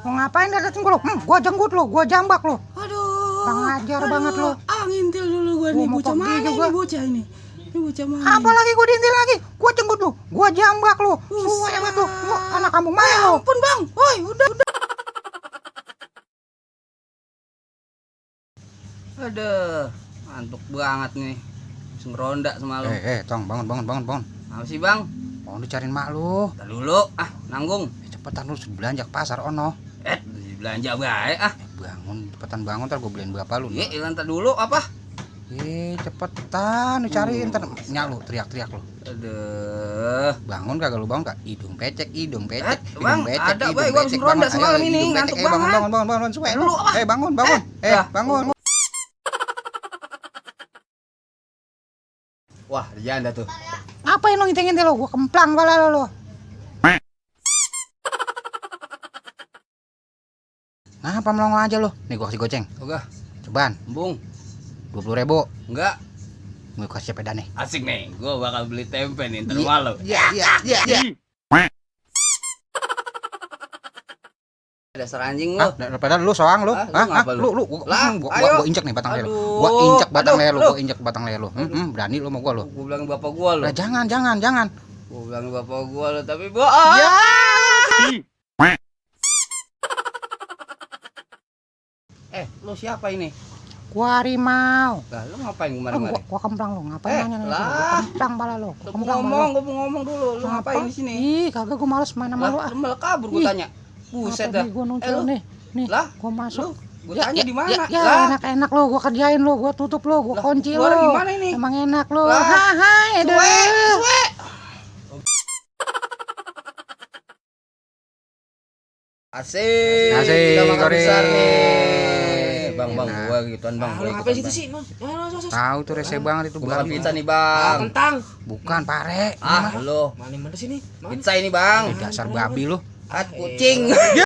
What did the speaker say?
Mau ngapain datang gua lo? Gua jenggut lo, gua jambak lo. Aduh. Pengajar banget lo. Ngintil dulu gua nih, mau bocah pergi mana juga. ini bocah ini? Ini bocah mana? Apalagi gua diintil lagi. Gua jenggut lo, gua jambak lo. Suwe amat lo. Lo anak kampung mana lo? Ampun bang, woi udah. Aduh, ngantuk banget nih. Langsung ronda semalam. Tong, bangun. Apa sih bang? Mau dicariin mak lu. Ntar dulu, nanggung. Cepetan lu belanja ke pasar ono. Belanja baik Bangun, cepetan bangun ntar gua beliin berapa lu. Iya, ntar dulu apa? Cepetan dicariin ntar nyak lu teriak-teriak lu. Aduh. Bangun kagak lu bangun kak? Hidung becek. Bang, ada baik gua habis ronda semalam ini, ngantuk banget. Bangun, suwe lu. Dulu, apa? Bangun. Bangun. Wah, janda tuh. Ngapain lu ngintil-ngintil lu? Gua kemplang pala lu. Ngapa melongo aja lu? Nih gua kasih goceng. Oke, Cobaan, Bung. 20.000. Enggak. Gua kasih sepeda nih. Asik nih, gua bakal beli tempe nih ntar malam. Iya. Dasar anjing lu. Daripada lu soang lu. ngapa lu? Gua injek nih batang leher lu. Gua injek batang leher lu. Berani lu sama gua lu. Gua bilang bapak gua lu. Lah jangan. Gua bilang bapak gua lu tapi bohong. Ya. Lu siapa ini? Gua harimau. Lah, lu ngapain kemari-mari? Gua kemplang lu, ngapain nanya lah. Gua kemplang pala lu. Gua mau ngomong dulu. Lu ngapain di sini? Ih, kagak gua males main sama lu Lu malah kabur gua tanya. Buset dah. Gua nongol nih. Lah, Gua masuk. Gua tanya di mana? Ya, enak lu, gua kerjain lu, gua tutup lu, gua kunci lu. Gua gimana ini? Emang enak lu. Lah. Hai, Suwe. Asik. Kita makan besar nih. Bang, gua gituan bang. Lu ngapain situ sih? Tahu tuh rese banget itu Bukan babi. pizza nih bang. Kentang. Bukan pare. Lu. Mana sini? Pizza ini bang. Dasar babi lu. Kucing. Ya.